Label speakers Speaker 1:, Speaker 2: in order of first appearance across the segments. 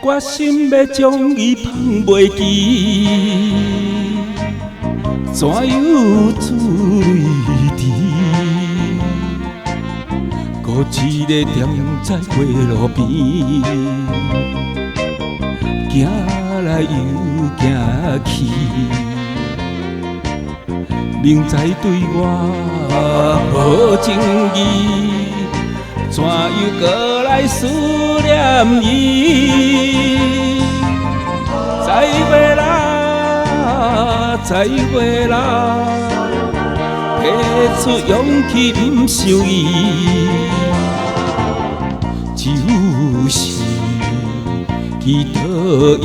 Speaker 1: 決心欲將伊放袂記，怎樣珠淚滴？閣一个踮在花路邊，行來又行去，明知對我無情義，怎又閣來思念伊？再會啦，再會啦，提出勇氣毋想伊，就是祈禱伊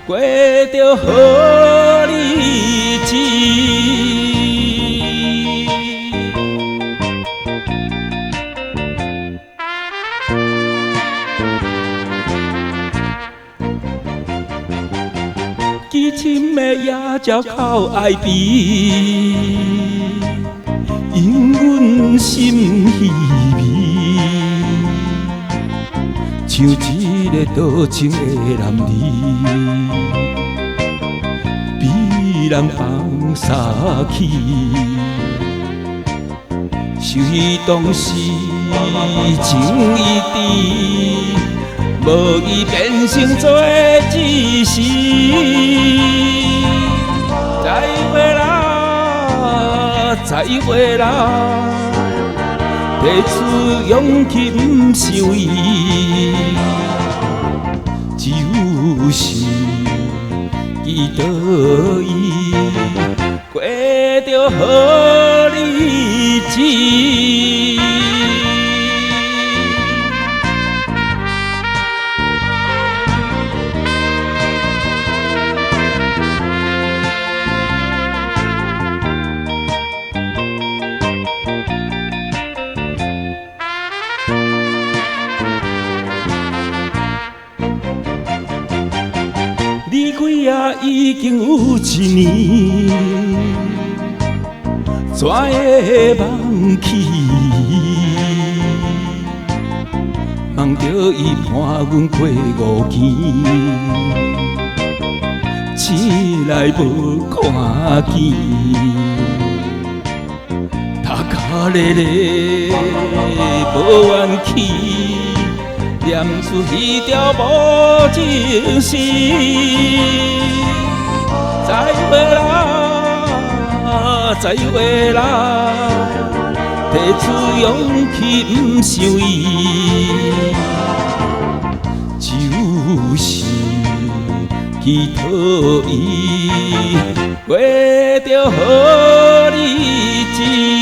Speaker 1: 過著好日子。痴情的野鳥哭哀悲，因阮心稀微，像一个多情的男兒，被人放殺去，想彼當時情意甜，無伊變成做一時。再會啦，再會啦，提出勇氣毋想伊，就是祈禱伊過著好日子。離開也已經有一年，怎會忘記伊？夢著伊伴阮過五更，醒來無看見，頭殼咧咧無怨氣。念出彼條無情絲，再會啦，再會啦，提出勇氣毋想伊，就是祈禱伊過著好日子。